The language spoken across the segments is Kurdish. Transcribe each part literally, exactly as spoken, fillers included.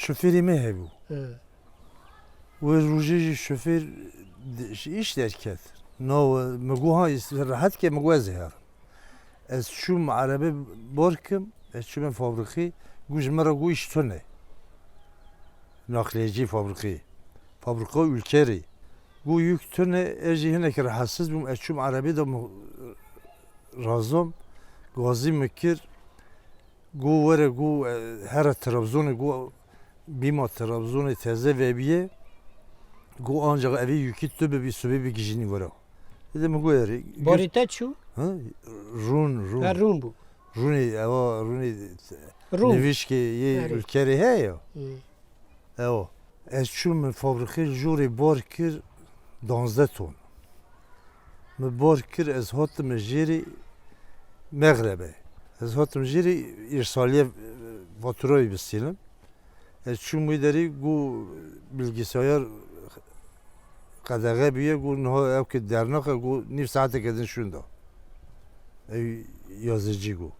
Şofêrê me hebû. He. Wê rojê jî şofêr di-, ji îş derket. Nawe, mi got, ha, îs-, rehet ke, mi got, ez ê herim. Ez çûm erebe bar kim, ez çûme fabrikê, got ji min re got îş tune. Naqliyecî fabrikê. Fabrika Ülkerê. Got yük tune, ez jî hinek rehetsiz bûm, ez çûm erebê de mi-, razam, gazî mi kir, got were, got, e, here Trabzonê, got bîma Trabzonê teze vebiye, got ancak evê yükî tu bibî, subê bigijînî were. Êdî min got erê. Barê te çû? Ha? Rûn, rûn. Ha, rûn bû. Rûnê, ewa rûnê Rûn. Nivîşkê yê Erê. Ülkerê heye ya. Hı. Ewa. Ez çûm min fabrikê li jorê bar kir danzdeh ton. Min bar kir, ez hatim jêrê Mexrebe. Ez hatim jêrê îrsaliye, e, faturayê bistînim. Ez çûm wî derî, got bilgisayar qedexe bûye, got niha ew ki dernaxe, got nîv saeteke din şûnda. Ew yazicî got.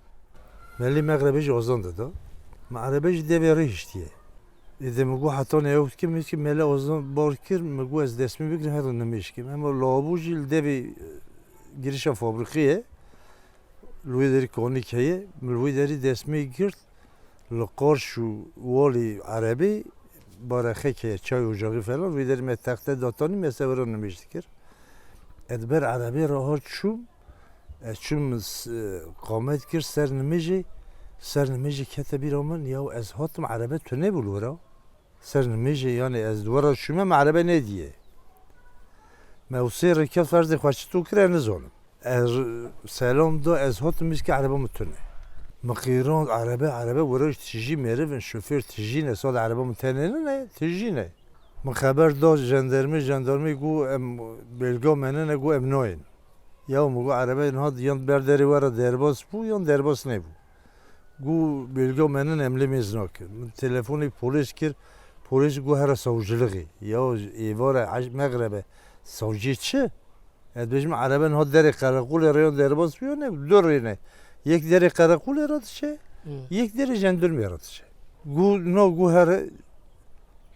Melê Mexrebe jî azan dida. Me erebe jî devê rihiştiye. Êdî min got heta ne ew kim, min ki mele azan bar kir, min got ez destmî bigirim, her nimêj kim. Ema lawabû jî li devê, e, girişa fabrikê ye. Li wê derî kanîk heye. Min li wê derî destmê girt. Li qarş û walî erebê barexek heye, çay ocaxî falan. Wê derî me texte datanî, me ser were nimêj dikir. Ez ber erebê re hat çûm. Ez çûm s-, qamet kir ser nimêjê. Ser nimêjê kete bîra min, ya ez hatim erebe tune bû li were. Ser nimêjê, yanî ez li were çûme, me erebe nediye. Me ew sê rêket ferzê xwe çito kir, ez nizanim. Ez selam da, ez hatim, mîskê ereba min tune. Min qîrand erebe, erebe were tijî, merivin, şofêr tijî ne, sade ereba min tenê nine, tijî ne. Min xeber da jendermê, jendermê got em belga me nine, got em nayên. Ya min got erebe niha yan ber derê were derbas bû, yan derbas nebû. Got belga me nine, em lê mêz nakin. Min telefonê polîs kir, polîs got here savciliğê. Ya êvara ej-, Mexrebe savciyê çi? Ez dibêjim erebe niha derê qereqolê re ya derbas bû ya ne, du rê ne. Yek derê qereqolê re diçe, Hı. Yek derê jendarmê re diçe. Got na, got here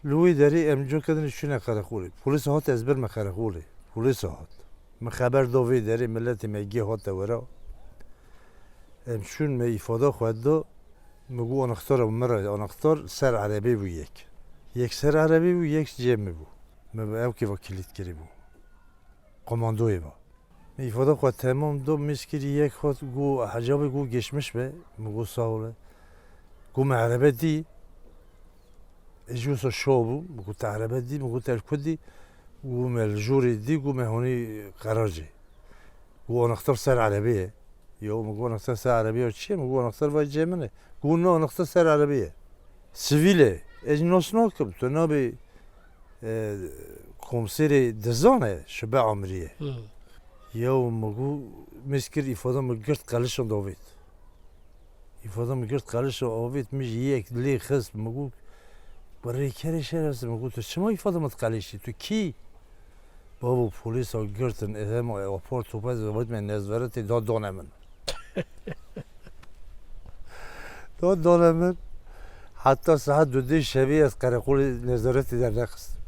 li wê derê em cokê din çûne qereqolê. Polîs hat, ez birme qereqolê. Polîs hat. Min xeber da vê derê, miletê me gê hate were. Em çûn, me îfada xwe da, min got anahtar min re, anahtar ser erebê bû yek. Yek ser erebê bû, yek cê min bû. Me bi ew kêva kilît kirî bû. Komandoyê va. Min îfada xwe temam da, mîskirî yek hat got, Hecabê, got geçmiş be. Min got sağ ol. Got me erebe dî. Ez jî wisa şaş bûm. Min got te erebe dî, min got te li ku dî? Got me li jorê dî, got me honî qeracê. Got anahtar ser erebê ye. Ya min got anahtar ser erebê ya çi ye? Min got anahtar vay cê min e. Got na, anahtar ser erebê ye. Sivîl e. Ez nas nakim. Tu nabê, e, komiserê dizan e, şibe amiriye. Hı. Ya min got, mîskir îfada min girt qelişan davêt. Îfada min girt qelişa avêt, min jî yek lê xist, min got, "Bi rêkerê şerefsiz," min got, "Tu çima îfada min diqelişî? Tu kî?" Bavo, polîsa girtin, ê hema apar topez avêt me nezveretê da dane min. Da dane min. Heta saet dudê şevê ez qereqolê nezaretê dernexistim.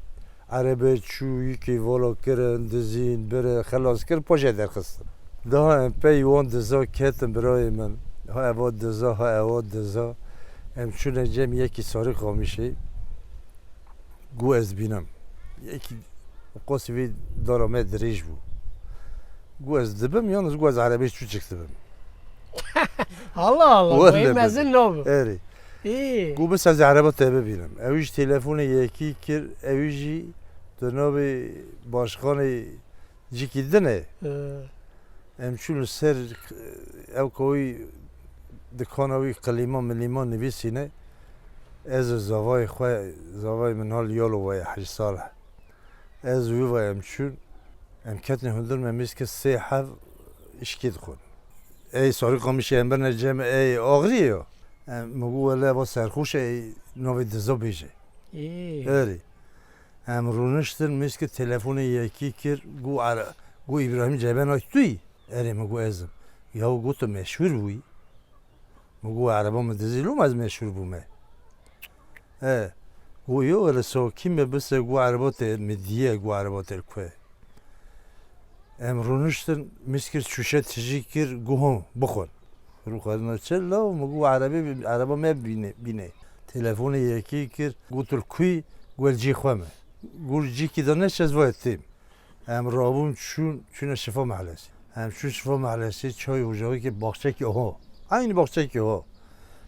Erebe çû, yekê vala kirin, dizîn, bire, xelas kir, paşê derxistin. Daha em pey wan diza ketin birayê min. Ha eva diza, ha ewa diza. Em çûne cem yekî Sarî Qamişê. Got ez bînim. Yekî qasî vê dara me dirêj bû. Got ez dibim, yalnız got ez erebê çûçik dibim. Allah Allah, Wele wê bibim. Mezin nabû. Erê. Ê. Got bes ez ereba te bibînim. Ew jî telefonê yekî kir, ew jî di navê başkanê cîkî din e. Ee. Em çûn li ser, ew kawî dikana wî qilîma milîma nivîsîne. Ez û zavayê xwe, zavayê min hal Yalova ye, Hecî Salih. Ez û wî ve em çûn. Em ketin hundir me mîske sê hev îşkê dixwin. Ey Sarî Qamişê em birine cem, ey axirî ye ya. Em, min got wele eva serxoş e, ey navê diza bêje. Ê. Erê. Em rûniştin, mîske telefonê yekî kir, got, "Ere-, got Îbrahîm Cebenay tu yî?" Erê, min got, "Ez im." Ya got, "Tu meşhûr bûyî." Min got, "Ereba min dizî, loma ez meşhûr bûme." E, Û yo wele sokî me bise gu ereba te mi diye, gu ereba te li ku ye. Em rûniştin, mîskir çûşe tijî kir, gu hon, bixwin. Rû xwarina çi law, mi gu erebê, ereba me bîne, bîne. Telefonê yekî kir, gu tu li ku yî, gu li cî xwe me. Gu li cîkî de neşe ez vayê têm. Em rabûn çûn, çûne Şifa Mehlesê. Em çûn Şifa Mehlesê, çay ocağekê, baxçekî oho. Eynî baxçekî oho.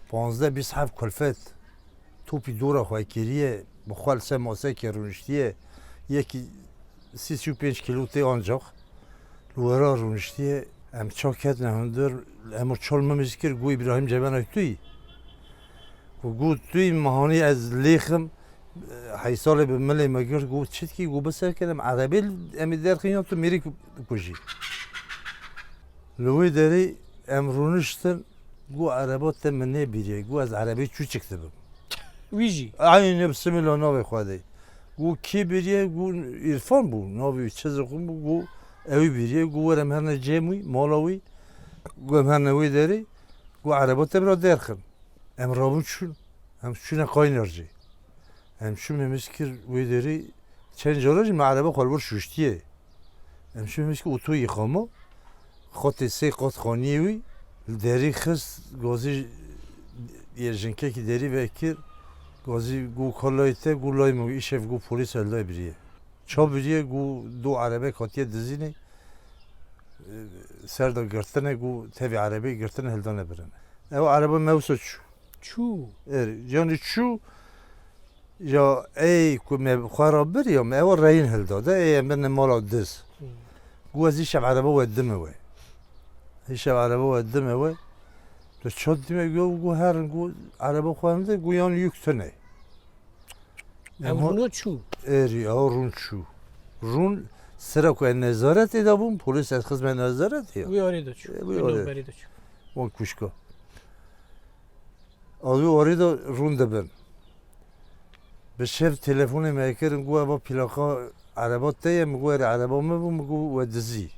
Panzdeh bîst heb kulfet. Topî dora xwe kiriye, bi xwe li ser masekê rûniştiye. Yekî sî sî û pênc kîlo tê ancax. Li wera rûniştiye. Em çav ketine hundir, em û çol min mîz kir, got, Îbrahîm Cebena tu yî? Got, got tu yî, mehanî ez lêxim, heysalê bi milê me girt, got, çi dikî? Got, bisekine, em erebê em ê derxin ya tu mêrik kujî. Li wê derê em rûniştin, got, ereba te min nêbîriye, got, ez erebê çûçik dibim. Wî jî. Eynî bismillah navê Xwedê. Got, kî bîriye? Got, Îrfan bû, navê wî çi zixwin bû, got, ewî bîriye, got, were em herne cem wî, mala wî, got, em herne wê derê, got, ereba te bira derxin. Em rabûn çûn, em çûne Qaynarcê. Em çûn, me mîz kir wê derê, çend cara jî me ereba xwe li wir şûştiye. Em çûn, me mîz kir otoyî xama, xwetê sê qat xaniyê wî, li derî xist, gazî yê jinkekî derî vekir, gazî got, ka layê te? Got, layê min. Îşev got, polîs hildayê biriye. Ça biriye? Got, do erebek hatiye dizînê, ser de girtine, got, tevî erebeyê girtine, hildane birine. Ew ereba me wisa çû. Çû. Er, yanî çû, ya ey ku me xwe re bir, ya me ew reyîn hilda de, ey em birine mala diz. Hmm. Got, ez îşev ereba we dime we. Îşev ereba we dime we. Tu çot dime, got, got, herin, got, ereba xwe hilde, got, yan yük tune. Ew rûno çû. Erî, ew rûn çû. Rûn sira ku em nezaretê de bûn, polîs ez xizme nezaretê ya. Wî arê de çû. E, wî Wî arê. Navberê de çû. Wan kuşka. Ew wî arê de rûn dibin. Bi şev telefonê me kirin, got, eva plaka ereba te ye, min got, erê ereba min bû, min got, we dizî.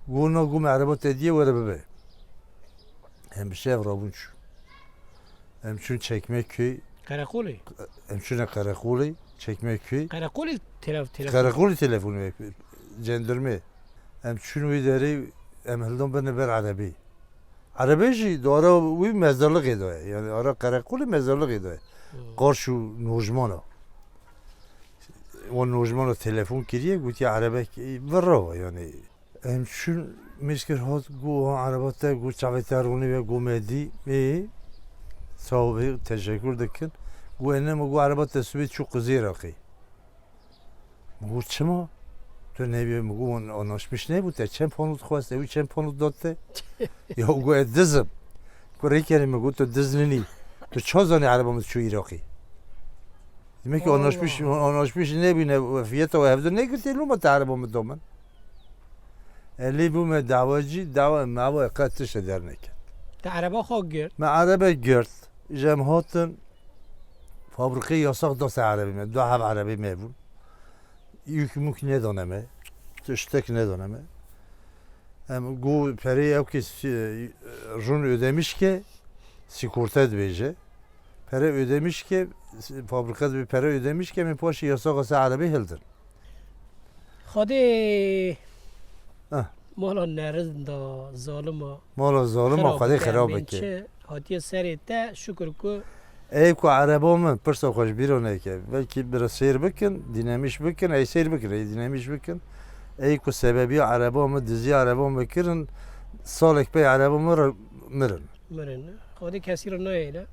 Got, na, got, min ereba te diye, were bibe. Em bi şev rabûn çûn. Em çûn Çekmeköy. Qereqolê? Em çûne Qereqolê, Çekmeköy. Qereqolê tele-, telefon. Qereqolê telefonê, cendirmê. Em çûn wê derê, em hildan birine ber erebê. Erebê jî di ara wî mezarlixê de ye. Yanî ara Qereqolê mezarlixê de ye. Hmm. Qarşî nojmana. O nojmana telefon kiriye, gotiye erebek virava yanî. Em çûn, mîz kir hat, got, ha, ereba te, got, çavê te rûnî ve, got, me dî, ê, sağ ol, teşekkür dikin. Got, ene, min got, ereba te sibê çû Quzey Iraqê. Min got, çima? Tu nebî, min got, wan anlaşmış nebû, te çend pound xwest, ew çend pound da te? Ya, got, ez dizim. Got, rêkerê, min got, tu diz ninî. Tu ça zanî ereba min çû Iraqê? Demek ki anlaşmış, Allah. Anlaşmış nebîne, fiyata we hevdu negirtê, loma te ereba min da min. Elî bûme dawacî, dawa me ava qet tişte derneket. Te ereba xwe girt? Me erebe girt. Ji em hatin, fabrikê yasax da ser erebê me. Du hev erebê me bûn. Yük mük nedane me. Tiştek nedane me. Em got, perê ew kê si-, rûn ödemiş ke, sigorta dibêje. Pere ödemiş ke, fabrika dibê pere ödemiş ke, em ê paşê yasaxa ser erebê hildin. Xwedê Ah. mala nerind da zalima Mala zalima xirab Xwedê bike, xirab em ê bike. Çi hatiye serê te, şukir ku Ey ku ereba min, pirsa xwe ji bîra neke. Belkî bira seyr bikin, dînemîş bikin, ey seyr bikin, ey dînemîş bikin. Ey ku sebebiya ereba min, diziya ereba min kirin, salek pey ereba min re mirin. Mirin. Xwedê kesî re nayêle.